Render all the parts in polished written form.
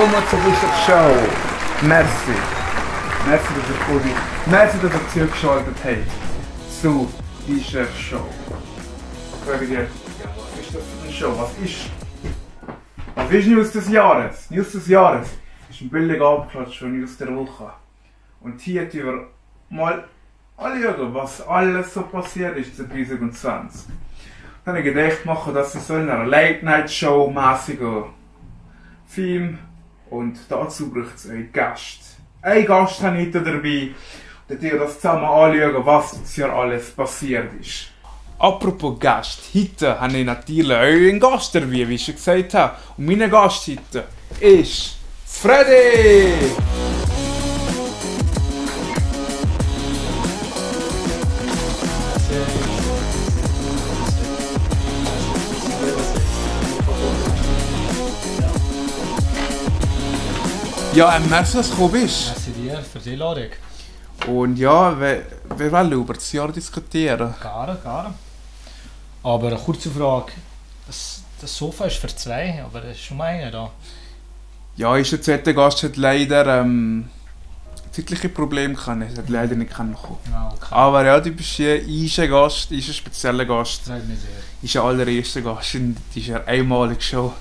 willkommen zu dieser Show. Merci. Merci, dass ihr gekommen seid. Merci, dass ihr zugeschaltet habt zu dieser Show. Ich frage dir, was ist das für eine Show? Was ist News des Jahres? News des Jahres ist ein billiger Abklatsch von News der Woche. Und hier tun wir mal anschauen, was alles so passiert ist 2020. Dann habe ich gedacht, machen das in so einer Late-Night-Show mäßiger Theme. Und dazu braucht es einen Gast. Einen Gast habe ich dabei. Dann wir das zusammen anschauen, was dieses Jahr alles passiert ist. Apropos Gast, heute habe ich natürlich auch einen Gast dabei, wie ich schon gesagt habe. Und mein Gast heute ist Freddy! Ja, merci, dass du gekommen bist. Merci dir für die Einladung. Und ja, wir wollen über das Jahr diskutieren. Gerne. Aber eine kurze Frage. Das Sofa ist für zwei, aber es ist schon mal einer da. Ja, unser zweiter Gast hat leider zeitliche Probleme gehabt. Er hat leider nicht kommen. Ah, okay. Aber ja, du bist hier ein Gast, ein spezieller Gast. Freut mich sehr. Ist ein allererster Gast und das ist ja einmalig schon.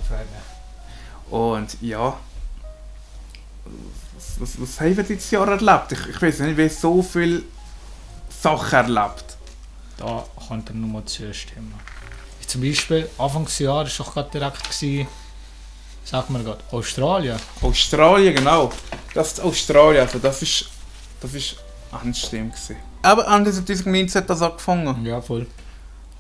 Freut mich. Und ja, was haben wir dieses Jahr erlebt? Ich weiß nicht, wie so viele Sachen erlebt. Da könnte er nur mal zustimmen. Zum Beispiel, Anfangsjahr war doch gerade direkt, sag mal gerade, Australien. Australien, genau. Das ist Australien, also das ist anstrengend gewesen. Aber Ende 2019 hat das angefangen. Ja, voll.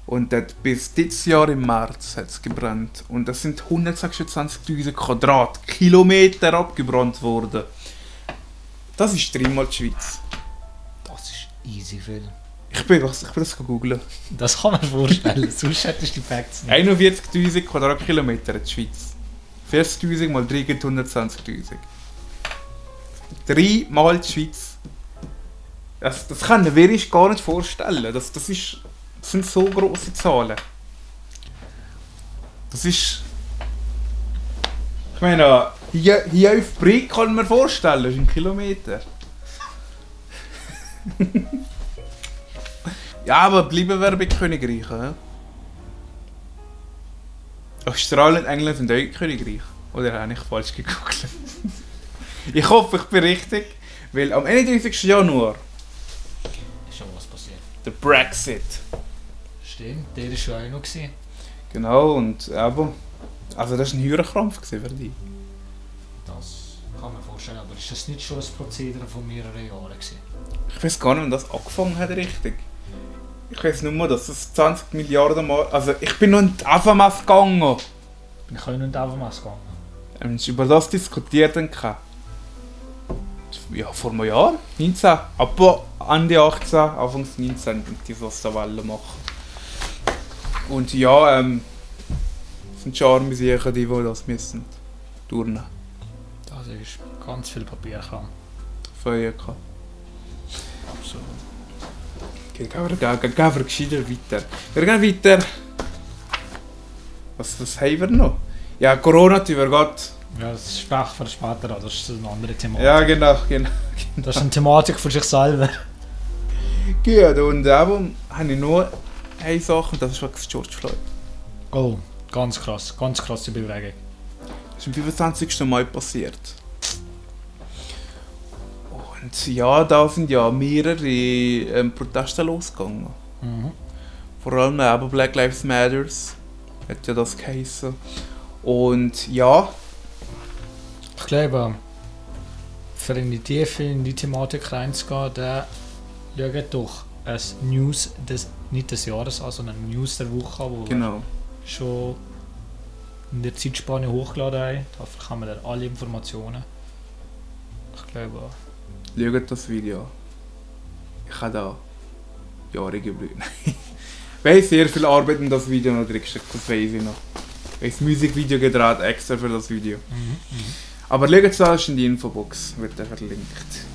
Und dort bis dieses Jahr im März hat es gebrannt. Und das sind 126.000 Quadratkilometer abgebrannt worden. Das ist dreimal die Schweiz. Das ist easy viel. Ich bin das googeln. Das kann man vorstellen, sonst hättest du die Facts nicht. 41.000 Quadratkilometer in der Schweiz. 40.000 mal 3 gibt 120.000. Dreimal die Schweiz. Das kann man sich gar nicht vorstellen. Das sind so grosse Zahlen. Das ist... Ich meine, hier auf Brieg kann man vorstellen, das ist ein Kilometer. Ja, aber bleiben wir bei Königreichen. Ja? Australien und England sind auch Königreich. Oder habe ich falsch gegoogelt? Ich hoffe, ich bin richtig. Weil am 31. Januar Ist schon was passiert. der Brexit. Stimmt, der war schon auch noch. Genau, und aber... Also das war ein Hühnerkrampf für dich. Das kann man vorstellen, aber ist das nicht schon ein Prozedere von mehreren Jahren gewesen? Ich weiß gar nicht, wann das angefangen hat richtig. Ich weiß nur, dass es 20 Milliarden Mal... Also ich bin noch in die AFMS gegangen. Ich kann nicht auf den Mess gegangen. Haben wir über das diskutiert? Ja, vor einem Jahr, 19. Aber Ende 18, Anfangs 19, die was da wollen machen. Und ja, sind schon arme Sicher, die das müssen turnen. Das ist ganz viel Papierkram. Feuer gehabt. Absolut. Okay, gehen wir gescheiter weiter. Wir gehen weiter. Was haben wir noch? Ja, Corona tun wir gerade. Ja, das spreche für später an, das ist eine andere Thematik. Ja, genau. Das ist eine Thematik für sich selber. Gut, und eben habe ich nur eine Sache, und das ist wirklich George Floyd. Oh, ganz krasse Bewegung. Das ist am 25. Mai passiert. Und ja, da sind ja mehrere Proteste losgegangen. Mhm. Vor allem eben Black Lives Matters hat ja das geheißen. Und ja, Ich glaube, für in die Tiefe in die Thematik reinzugehen, da schaut doch ein News nicht des Jahres an, sondern ein News der Woche, wo genau. wir schon in der Zeitspanne hochgeladen haben. Dafür kann man dann alle Informationen. Ich glaube, Schaut das Video an. Ich habe da Jahre gebrüllt. Weil sehr viel Arbeit in das Video noch drin steckt, das weiß ich noch. Ich habe das Musikvideo gedreht, extra für das Video. Aber schaut es an, ist in die Infobox, wird er verlinkt.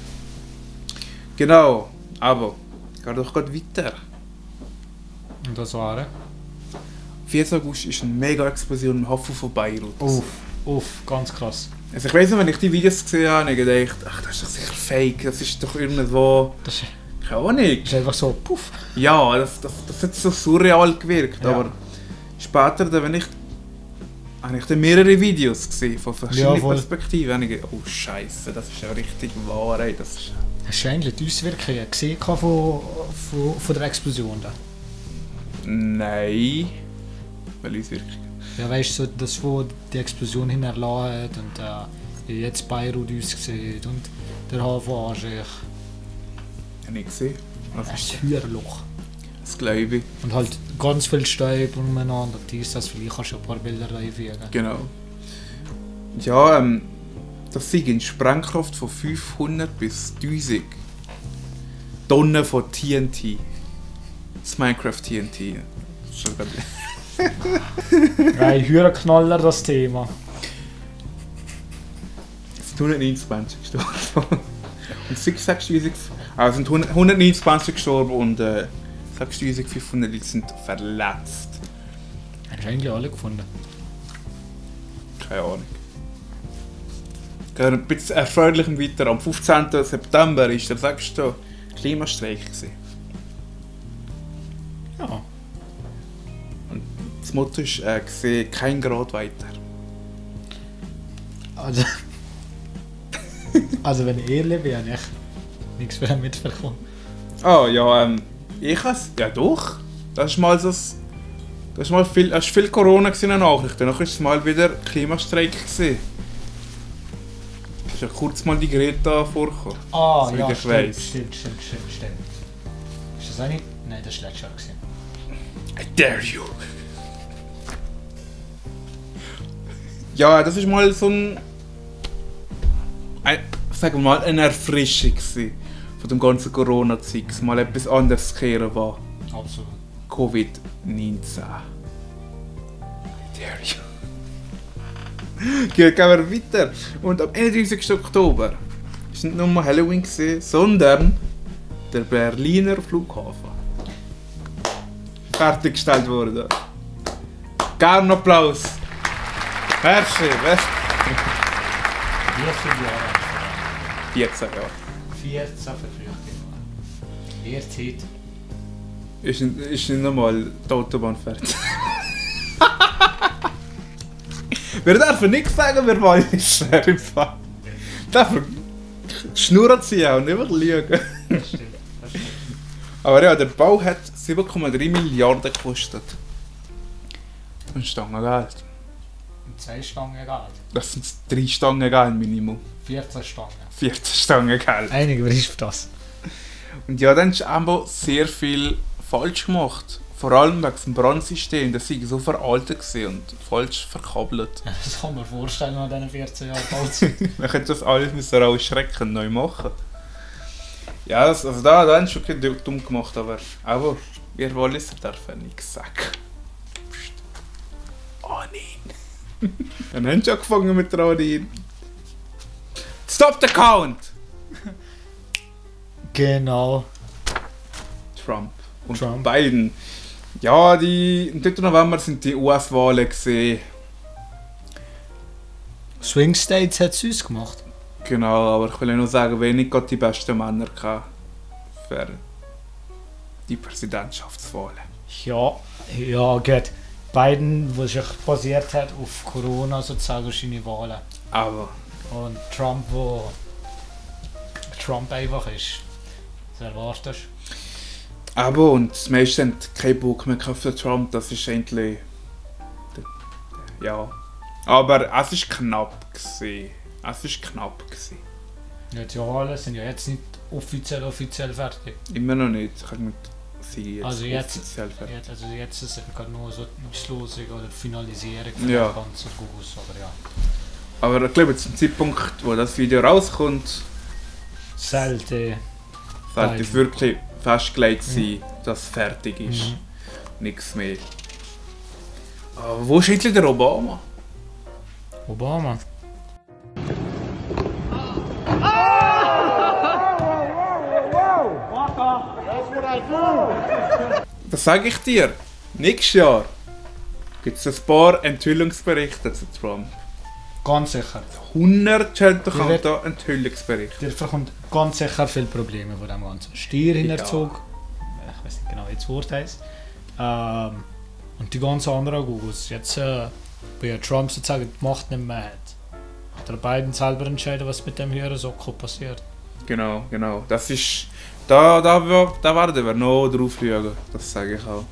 Genau, aber geht doch gerade weiter. Und das war 4. August ist eine Mega-Explosion im Hafen von Beirut. Uff, ganz krass. Also ich weiss noch, wenn ich die Videos gesehen habe, habe ich gedacht, ach, das ist doch sicher fake, das ist doch irgendwo... Das Keine Ahnung. ist einfach so, puff. Ja, das hat so surreal gewirkt, Ja. aber später, habe ich dann mehrere Videos gesehen, von verschiedenen Ja, voll. Perspektiven. Und ich gedacht, oh Scheiße, das ist ja richtig wahr, ey. Das ist... Hast du eigentlich die Auswirkungen gesehen von der Explosion da? Nein. Welche Auswirkungen? Ja, weißt du, so, das, wo die Explosion hinterlassen hat und wie jetzt Beirut aussieht und der Hafen anschlägt. Habe ich gesehen. Was Ein ist Heuerloch. das, glaube ich. Und halt ganz viel Staub umeinander. Dies, das, vielleicht kannst du ein paar Bilder reinfügen. Genau. Ja, das ist eine Sprengkraft von 500 bis 1000 Tonnen von TNT. Das Minecraft TNT. Das ist schon gerade... Ein Heuerknaller, das Thema. Es sind 129 gestorben. Und 6.000... Also sind 129 gestorben und 6.500 Leute sind verletzt. Hast du eigentlich alle gefunden? Keine Ahnung. Gehen ein bisschen erfreulich weiter. Am 15. September war der 6. Klimastreik. Ja. Das Motto ist kein Grad weiter. Also, also wenn ich ehrlich bin, habe ich nichts mehr mitbekommen. Ah ja, ich has ja doch. Das ist mal so. Das ist mal viel Corona in den Nachrichten. Dann ist es mal wieder Klimastreik gewesen. Ist ja kurz mal die Greta vorgekommen. Ah, Soweit ja, ich stimmt, weiss. stimmt. Ist das auch nicht? Nein, das war letztes Jahr. Gewesen. I dare you. Ja, das ist mal so sagen wir mal, eine Erfrischung gewesen von dem ganzen Corona-Zeug. Mal etwas anderes kehren war. Absolut. Covid-19. I dare you. Gehen wir weiter. Und am 31. Oktober war nicht nur Halloween gewesen, sondern der Berliner Flughafen fertiggestellt wurde. Gerne Applaus. Merci. Wie viele Jahre? 14 Jahre. 14 verfrüht. Ihr Zeit. Ist nicht nochmal die Autobahn fertig. Wir dürfen nichts sagen, wer weiß ist. Wir dürfen Schnurren ziehen und nicht lügen. Das stimmt. Aber ja, der Bau hat 7,3 Milliarden gekostet. Und Stangen Geld. Und 2 Stangen Geld. Das sind 3 Stangen Geld Minimum. 14 Stangen. 14 Stangen Geld. Einige ist für das. Und ja, dann ist auch sehr viel falsch gemacht. Vor allem wegen dem Brandsystem. Das war so veraltet und falsch verkabelt. Das kann man vorstellen, nach diesen 14 Jahren alt sind. Man könnte das alles mit so schreckend neu machen. Ja, also da haben sie schon dumm gemacht, aber wir Walliser dürfen nichts sagen. Psst. Oh nein. Dann haben sie angefangen mit der Anin. Stop the count! Genau. Trump und Trump. Biden. Ja, im 3. November sind die US-Wahlen gesehen. Swing States hat es uns gemacht. Genau, aber ich will nur sagen, wer nicht gerade die besten Männer hatte für die Präsidentschaftswahlen. Ja, gut. Biden, der sich basiert hat auf Corona, sozusagen seine Wahlen. Aber Und Trump, wo Trump einfach ist. Das erwartest Aber und die meisten haben keinen Bock mehr für Trump, das ist endlich... Ja. Aber es ist knapp gewesen. Ja, die Wahlen sind ja jetzt nicht offiziell fertig. Immer noch nicht. Ich kann nicht sagen, jetzt Also jetzt, offiziell fertig. jetzt ist es gerade nur so die Auslosung oder die Finalisierung von Ja. dem ganzen Guss, aber ja. Aber ich glaube, zum Zeitpunkt, wo das Video rauskommt, Selten. sollte es wirklich festgelegt sein, dass es fertig ist. Nichts mehr. Aber wo ist endlich der Obama? Obama. Das sage ich dir. Nächstes Jahr gibt es ein paar Enthüllungsberichte zu Trump. Ganz sicher. 100 hat Ihr kommt werdet- da Enthüllungsbericht. Dir kommt ganz sicher viele Probleme von dem Ganzen. Steuerhinterzug, ich weiß nicht genau, wie das Wort heisst. Und die ganzen anderen Googles. Jetzt, bei Trump sozusagen die Macht nicht mehr hat er beiden selber entschieden, was mit dem Hörensockel passiert. Genau. Das ist. Da werden wir noch drauf schauen. Das sage ich auch.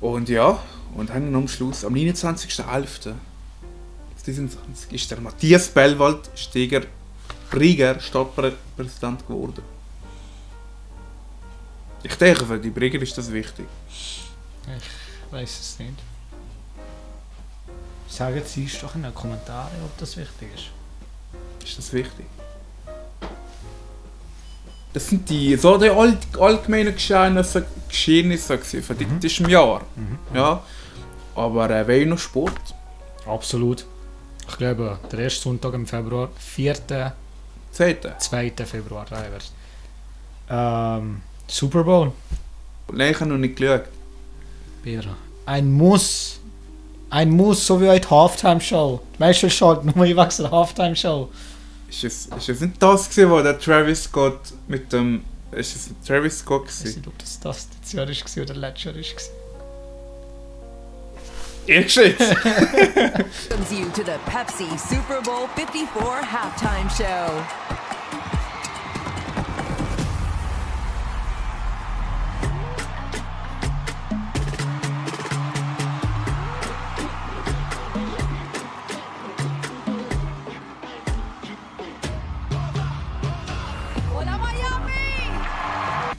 Und ja, und dann am Schluss, am 29.11.2020 ist der Matthias Bellwald Brieger Stadtpräsident geworden. Ich denke, für die Brieger ist das wichtig. Ich weiß es nicht. Sagen Sie es doch in den Kommentaren, ob das wichtig ist. Ist das wichtig? Das sind die allgemeinen Geschehnisse von diesem Jahr. Ja. Aber wenn noch Sport? Absolut. Ich glaube, der erste Sonntag im Februar, 4. 2. Februar, Super Bowl. Nein, ich habe noch nicht geschaut. Pedro. Ein Muss, so wie heute Halftime-Show. Die meisten schalten nur jeweils eine Halftime-Show. Ist es nicht das gewesen, wo der Travis Scott mit dem... Ist es Travis Scott Ich weiß gewesen? nicht, ob das dieses Jahr war oder letztes Jahr war. Ich schätze! Welcomes you to the Pepsi Super Bowl 54 halftime show. Hola Miami!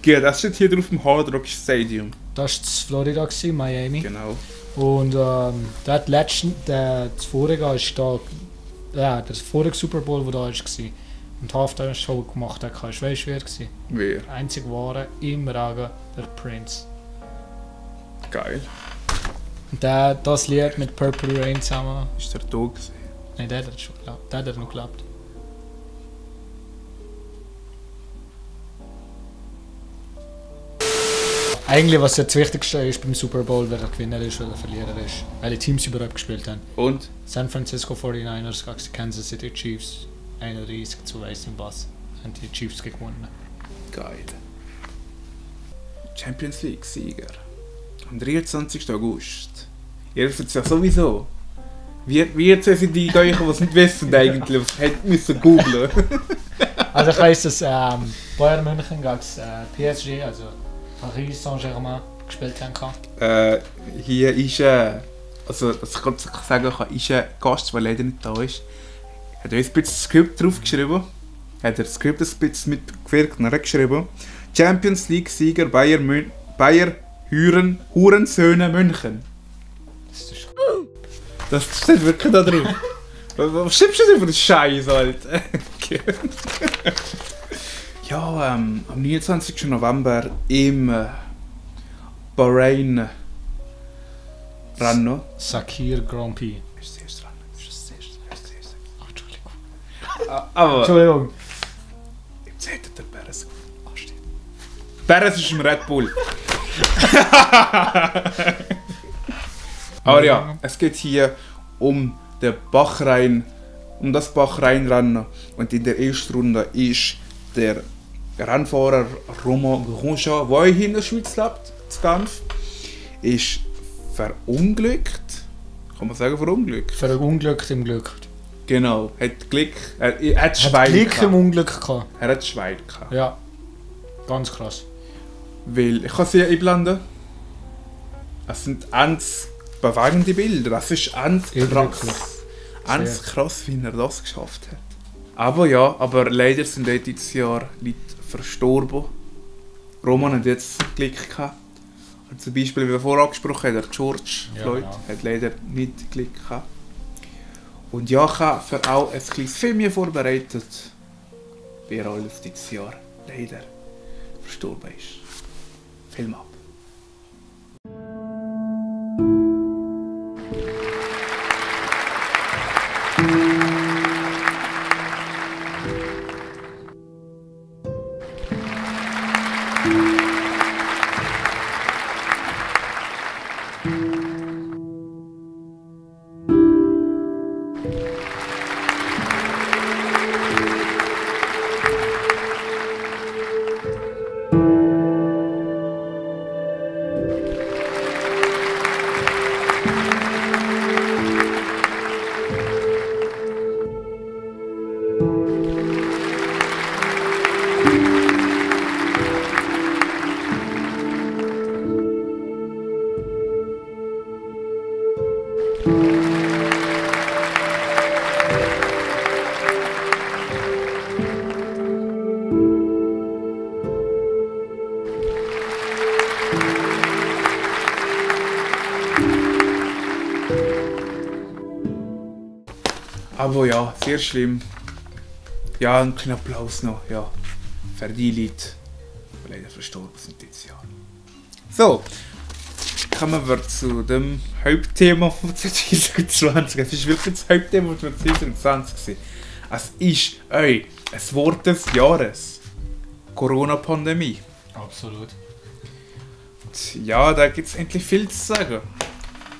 Ja, das steht hier drauf dem Hard Rock Stadium. Das war das Florida, Miami. Genau. Und das vorige ist da, ja, der vorige Super Bowl, der da war. Und die Halftime-Show gemacht hat, weißt du, wer war? Wer? Der einzige wahre im Ragen, der Prince. Geil. Und das Lied mit Purple Rain zusammen. Ist der da gewesen? Nein, der hat schon geglaubt. Der hat noch geglaubt. Eigentlich, was jetzt das Wichtigste ist beim Super Bowl, wer der Gewinner ist oder der Verlierer ist. Welche Teams überhaupt gespielt haben. Und? San Francisco 49ers gegen die Kansas City Chiefs. 31 zu weiss nicht was. Haben die Chiefs gewonnen. Geil. Champions League Sieger. Am 23. August. Ihr wisst es ja sowieso. Wir zwei sind die Geigen, die es nicht wissen eigentlich. Was hätten müssen googlen. Also ich weiss, dass Bayern München gegen PSG, also Paris Saint-Germain, gespielt haben. Hier ist also was ich gerade sagen kann, ist ein Gast, der leider nicht da ist. Hat uns ein bisschen das Skript draufgeschrieben. Hat er das Skript ein bisschen mitgewirkt und er hat geschrieben: Champions League Sieger Bayer Hurensöhne München. Das steht wirklich da drauf. Was schreibst du denn für den Scheiß, Alter? Ja, am 29. November im Bahrain Rennen. Sakir Grand Prix. Ist das erste Rennen? Ist das erste? Ach, Entschuldigung. Aber Entschuldigung. im 10. der Perez. Perez ist im Red Bull. Aber ja, es geht hier um das Bahrain-Rennen. Und in der ersten Runde ist der Rennfahrer Romain Grosjean, der hier in der Schweiz lebt, zu Genf, ist verunglückt. Kann man sagen verunglückt? Verunglückt im Glück. Genau, hat Glück, er hat Hat Schwein Glück im gehabt. Unglück gehabt. Er hat Schwein gehabt. Ja. Ganz krass. Weil, ich kann sie einblenden. Es sind ganz bewegende Bilder. Das ist ganz krass. Wirklich. Ganz krass, wie er das geschafft hat. Aber ja, leider sind dort dieses Jahr Leute verstorben. Roman hat jetzt Glück gehabt. Und zum Beispiel, wie wir vorher angesprochen haben, der George Ja, Floyd genau. hat leider nicht Glück gehabt. Und ja, ich habe für auch ein kleines Film vorbereitet, wie er alles dieses Jahr leider verstorben ist. Film ab. Aber ja, sehr schlimm. Ja, ein kleiner Applaus noch, ja. Für die Leute, die leider verstorben sind dieses Jahr. So, kommen wir zu dem Hauptthema von 2020. Es ist wirklich das Hauptthema von 2020. Es ist ein Wort des Jahres. Corona-Pandemie. Absolut. Und ja, da gibt es endlich viel zu sagen.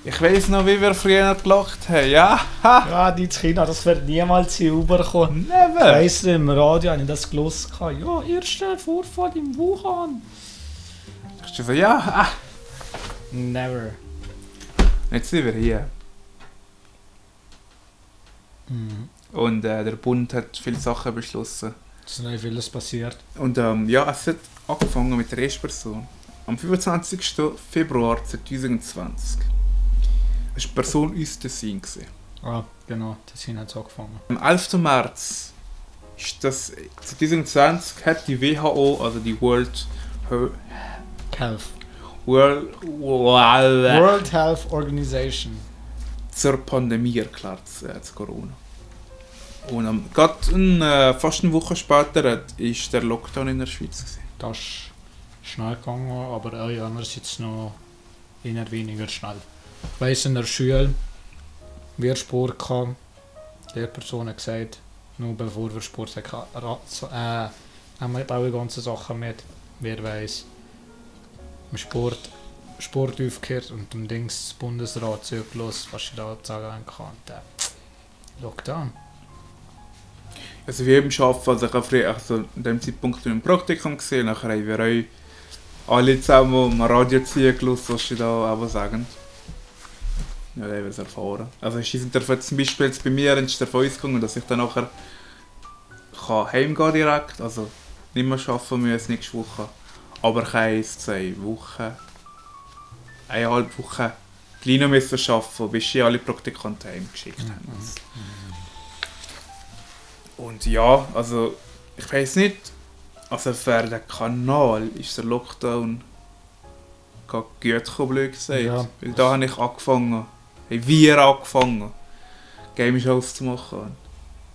Ich weiss noch, wie wir früher gelacht haben. Ja, ha! Ja, die Kinder, das wird niemals hier rüberkommen. Ich Never! weiss, im Radio habe ich das gelesen. Ja, erster Vorfall im Wuhan. Ich so, ja, ah! Never. Jetzt sind wir hier. Mhm. Und der Bund hat viele Sachen beschlossen. Es ist nicht vieles passiert. Und ja, es hat angefangen mit der ersten Person. Am 25. Februar 2020. Das war die Person aus Tessin. Ah, genau, Tessin hat es angefangen. Am 11. März ist das 2020 hat die WHO, also die World Health Organization zur Pandemie erklärt, zu Corona. Und fast eine Woche später ist der Lockdown in der Schweiz gewesen. Das ist schnell gegangen, aber andererseits noch eher weniger schnell. Ich weiss, in der Schule, wir Sport hatten, die Lehrperson hat gesagt, nur bevor wir Sport hatten, haben wir auch die ganzen Sachen mit. Wer weiss, im Sport aufgehört und dem das Bundesrat zugelassen, was ich da sagen kann. Lockdown. Also wie im Arbeiten, also ich habe früher an dem Zeitpunkt im Praktikum gesehen, nachher haben wir euch alle zusammen am Radio ziehen gelassen, was sie da auch sagen. Ja, da haben wir es erfahren. Also ist zum Beispiel jetzt bei mir ist der Fall gegangen, dass ich dann nachher heimgehen direkt, also nicht mehr arbeiten müssen nächste Woche, aber ich habe 2 Wochen, 1,5 Wochen kleiner müssen arbeiten, bis sie alle Praktikanten heimgeschickt haben. Und ja, also ich weiss nicht, also für den Kanal ist der Lockdown gut gekommen, blöd gesagt. Ja. Weil da habe ich angefangen, haben wir angefangen, Game-Shows zu machen.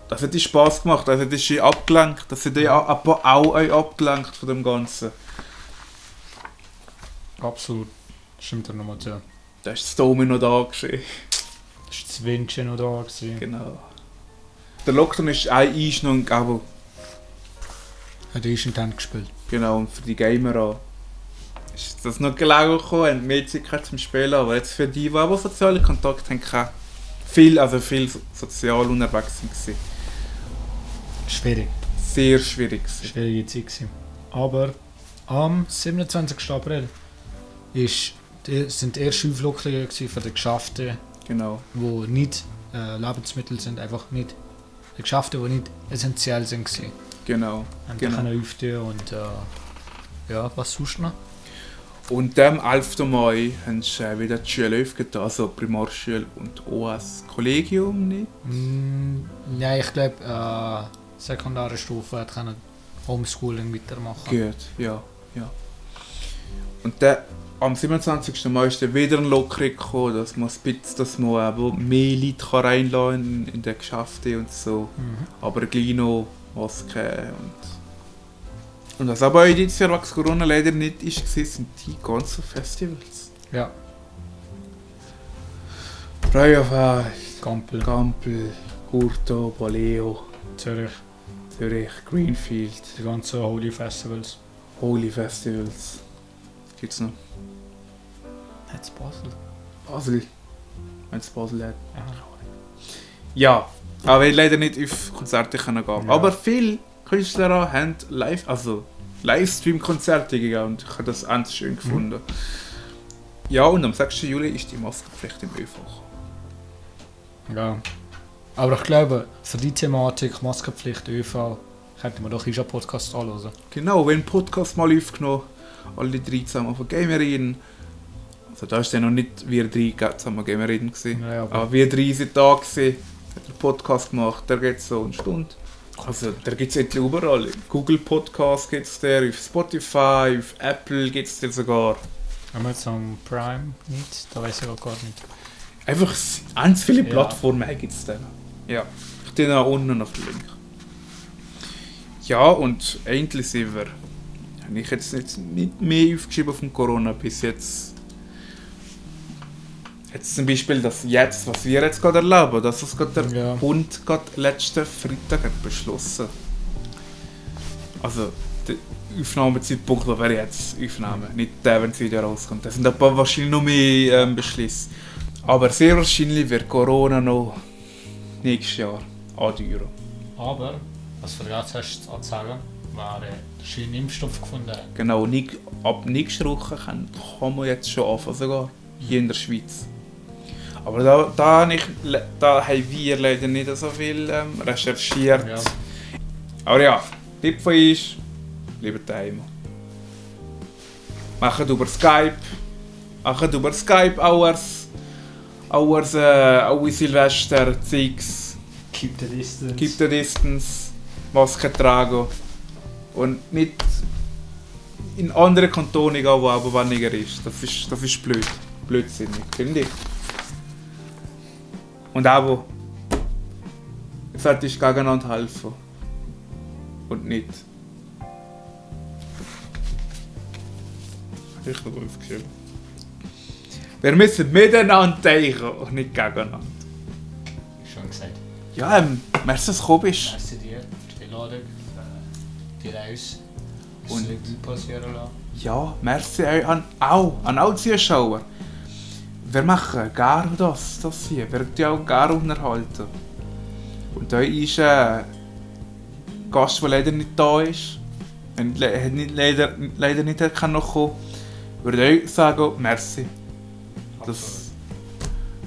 Das hat Spass gemacht, das hat dich abgelenkt, das hat dich auch abgelenkt von dem Ganzen. Absolut. Stimmt ja nochmal zu. Da ist das Domino da gewesen. Da ist das Vinci noch da gewesen. Genau. Der Lockdown ist eine Einschnung, aber Hat er dann gespielt. genau, und für die Gamer auch. Ist das noch gelegen gekommen, haben mehr Zeit zum Spielen, aber jetzt für die aber soziale Kontakte haben viel sozial unterwegs sind. Schwierig. Sehr schwierig gewesen. Schwierige Zeit gewesen. Aber am 27. April sind die ersten Auflockerungen für die Geschäfte, Genau. die nicht Lebensmittel sind, einfach nicht. Die Geschäfte, die nicht essentiell sind. Genau. Und Genau. dann können öffnen und ja, was sonst noch? Und am 11. Mai haben sie wieder die Schule aufgetan, also Primarschule und auch das Kollegium nicht. Nein, ich glaube, sekundäre Stufe können Homeschooling weitermachen. Gut, ja. Und dann, am 27. Mai ist dann wieder eine Lockerung gekommen, dass man eben mehr Leute reinlassen kann in den Geschäften und so. Aber gleich noch Masken und was aber auch dieses Jahr, was Corona leider nicht ist, sind die ganzen Festivals. Ja, Feuerfest, Gampel, Hurto, Baleo, Zürich, Greenfield, die ganzen Holy Festivals. Holy Festivals. Was gibt's noch? Hat's Basel? Basel. Wenn es Basel hat. Aha. Ja, aber ich leider nicht auf Konzerte gehen können. Ja. Aber viele Künstler haben Livestream-Konzerte gegeben und ich habe das ganz schön gefunden. Ja, und am 6. Juli ist die Maskenpflicht im ÖV. Ja. Aber ich glaube, für die Thematik Maskenpflicht ÖV könnte man doch einen Podcast anhören. Genau, wenn ein Podcast mal aufgenommen, alle 3 zusammen von Gamerinnen. Also da ist ja noch nicht wir 3 zusammen Gamerinnen gewesen. Ja, aber wir 3 sind da gewesen, hat einen Podcast gemacht, der geht so eine Stunde. Also der gibt es jetzt überall. Google Podcast gibt es der, auf Spotify, auf Apple gibt es den sogar. Amazon Prime nicht, da weiß ich auch gar nicht. Einfach ganz viele Ja. Plattformen gibt es dann. Ja. den da unten auf den Link. Ja, und eigentlich sind wir... Habe ich jetzt nicht mehr aufgeschrieben vom Corona bis jetzt. Jetzt zum Beispiel das jetzt, was wir jetzt gerade erleben, dass es gerade der Bund gerade letzten Freitag hat beschlossen. Also der Aufnahmezeitpunkt, den wir jetzt aufnehmen, nicht der, wenn es wieder rauskommt. Das sind aber wahrscheinlich noch mehr Beschlüsse. Aber sehr wahrscheinlich wird Corona noch nächstes Jahr andauern. Aber, was du gerade hast zu sagen, war der schöne Impfstoff gefunden. Genau, ab nächster Woche kann man jetzt schon anfangen, sogar hier in der Schweiz. Aber da haben wir leider nicht so viel recherchiert. Ja. Aber ja, Tipp von uns, lieber daheim. Macht über Skype auch Silvester, Zeugs. Keep the distance. Maske tragen. Und nicht in andere Kantone gehen, wo aber weniger ist. Das ist blöd. Blödsinnig, finde ich. Und auch, ihr solltet gegeneinander helfen. Und nicht. Ich habe aufgeschrieben. Wir müssen miteinander denken und nicht gegeneinander. Schon gesagt. Ja, merci, dass du gekommen bist. Merci dir für die Einladung, für die Reise. Und Revue passieren lassen. Ja, merci an alle Zuschauer. Wir machen gerne das hier. Wir tun auch gerne unterhalten. Und da ist ein Gast, der leider nicht da ist. Leider nicht kommen kann. Würde ich sagen, merci.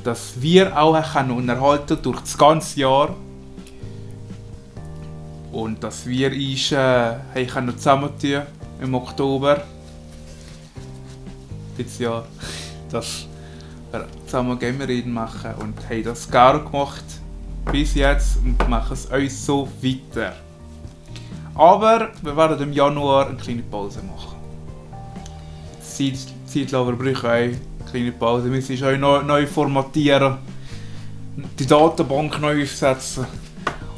Dass wir auch unterhalten durch das ganze Jahr. Und dass wir uns zusammentun im Oktober dieses Jahr. Dass wir zusammen Gamerreden machen und haben das gerne gemacht bis jetzt und machen es uns so weiter. Aber wir werden im Januar eine kleine Pause machen. Zeitlager braucht auch eine kleine Pause. Wir müssen euch neu formatieren, die Datenbank neu aufsetzen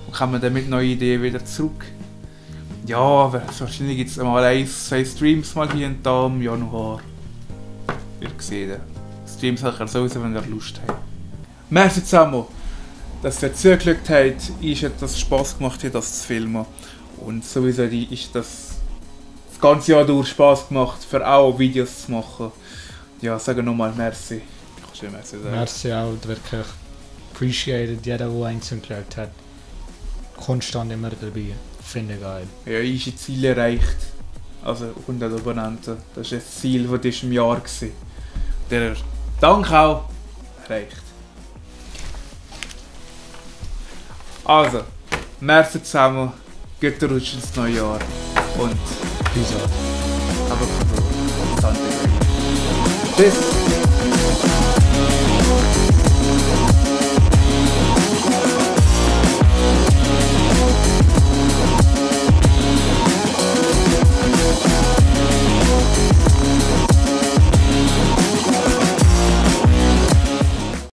und kommen dann mit neuen Ideen wieder zurück. Ja, aber wahrscheinlich gibt es mal zwei Streams mal hier und da im Januar. Wir sehen. Streams sicher sowieso, wenn ihr Lust habt. Merci zusammen, dass ihr zugeschaut habt. Es hat Spass gemacht, hier das zu filmen. Und sowieso ist das ganze Jahr durch Spass gemacht, für auch Videos zu machen. Ja, sage nochmal merci. Ich kann schon merci sagen. Merci auch, wirklich appreciated jeder, der einzeln geschaut hat. Konstant immer dabei. Finde ich geil. Ja, ich habe Ziel erreicht. Also 100 Abonnenten. Das war das Ziel von diesem Jahr. Der Dank auch erreicht. Also, merci zusammen. Guten Rutsch ins neue Jahr. Und Peace out. aber Tschüss.